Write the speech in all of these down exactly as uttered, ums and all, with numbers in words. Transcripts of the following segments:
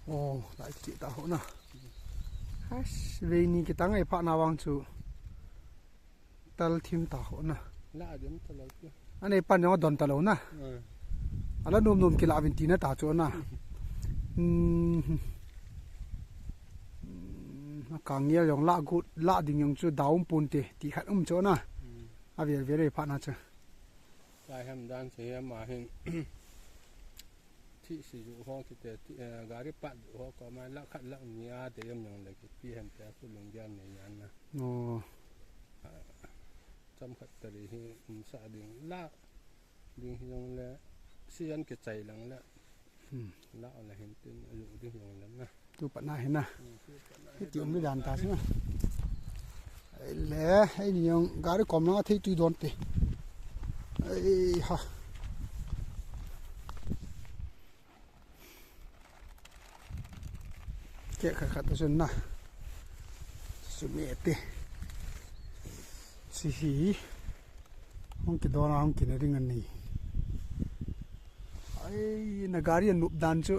Oh, lai kicheh ta ho na. Has, vei ni kitang ei phat na vang chu. Tal thim ta ho na. La dem ta lo. Anei pan jong adon ta lo na. Ah. Ala nom nom kila vin tina ta chu na. Hmm. Hmm, a kang ngel jong la gut, la ding jong chu da um pon te, ti khat um chu na. Hmm. A vel vel ei phat na chu. Lai ham dan se ham a hin. Thi si ju ho kiti, thi, eh, gari pat ju ho ko ma lakh khat lakh ni a te yam jong le kipe hen te a ku lunggel nei yan na. Oh. Ah, chomkhat tari hi umsah ding la ding hi jong le season kichai lang le. Hmm. La la hin tin a ju ding jong le na. Tu pat na hin na. Hmm, tu pat na hin. Hiti um le dan ta si na. Ei le, ei ni jong gari kom lang a thei tui don te. Ei ha. Keh khat khat ta chun na. Chu me te. Chu hi. Hung kidon a hung kine ding ani. Ai, na gari a nup dan chu.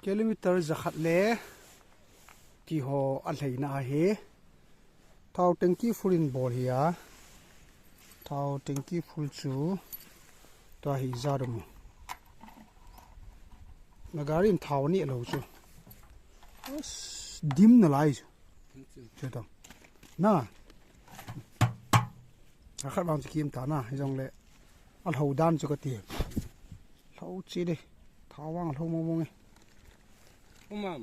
Kilometer jakhat le ti ho a lheina ahi. Thao tanky full in bol hi a. Thao tanky full chu tua hi jat um. Na gari in thao neh lou chu. As, dim nalai chu. Chu tong. Na. A khat vang chu kim ta na, hijongle. A lhou dan chu kati. Lhou chi di. Thao vang lhou mong mong e. Umam.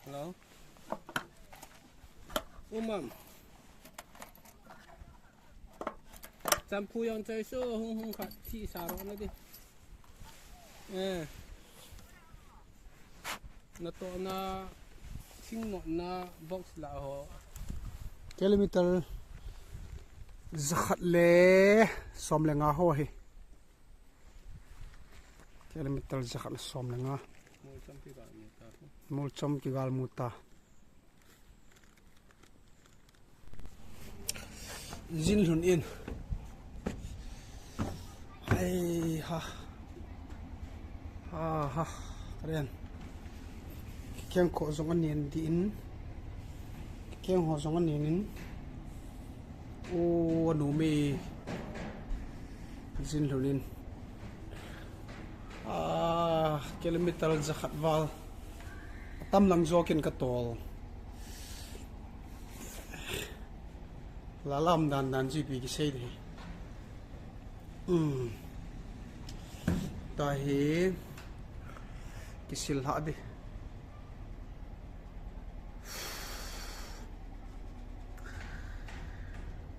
Hello. Umam. Champhu jong choi su hung hung khat thi sa ro na di. Eh. Na to na thing mo na box la ho. Kilometer jakhat le som le nga ho hi. Kilometer jakhat le som le nga. Mol chom kigal mu ta. Mol chom kigal mu ta. Jin lhun in. Ai ha. Ha ha. Karen. Keng kho jong anen di in. Keng ho jong anen in. O, anu me. Jin lhun in. Ah, kilometer jakhat val. Tam lang jokin ka tol. Lalam dan dan G P kisei de. Hmm. Tahi kisil ha de.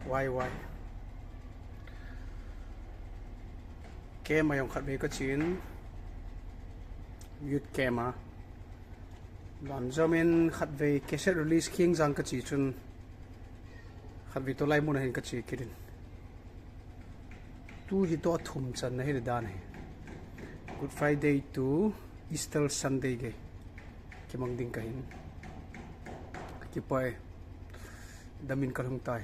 Wai, wai. Camp a jong khatvei ka chin. Youth camp a. Van jom in khatvei cassette release kheng jang ka chi chun. Khatvei toh lai mun a hin kache kit in. Tu hi toh athum channa hi le dan hi. Good Friday to Easter Sunday gei kimang ding kahin. Kakipah e. Damin kalhung tai.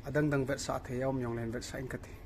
Adangdang vetsah thei a um jongle hin vetsah in kati.